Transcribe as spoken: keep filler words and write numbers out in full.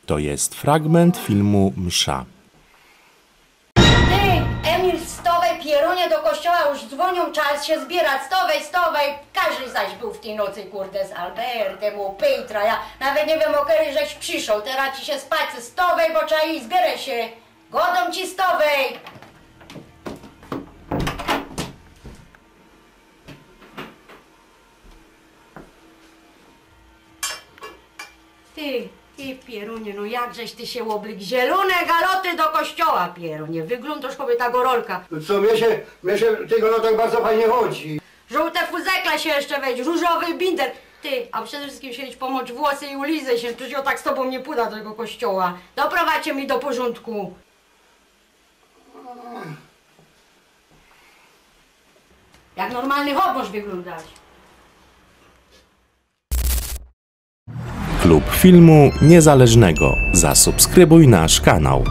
To jest fragment filmu Msza. Ty, Emil, wstawaj, pierunie, do kościoła już dzwonią, trzeba się zbierać. Wstawaj, wstawaj. Każdy zaś był w tej nocy, kurde, z Albertem, u Petra. Ja nawet nie wiem, o kiedy żeś przyszedł. Teraz ci się spać, wstawaj, bo trzeba iść, zbieraj się. Godą ci, wstawaj. Ty, ty, pierunie, no jakżeś ty się oblyk? Zielone galoty do kościoła, pierunie. Wyglądasz, kobieta, gorolka. Co, mnie się, mnie się w tych galotach bardzo fajnie chodzi. Żółte fuzekle się jeszcze weź, różowy binder. Ty, a przede wszystkim siedź, pomocz włosy i ulizaj się, przecież ja tak z tobą nie pójdę do tego kościoła. Doprowadźcie mi do porządku. Jak normalny chłop możesz wyglądać. Klub Filmu Niezależnego. Zasubskrybuj nasz kanał.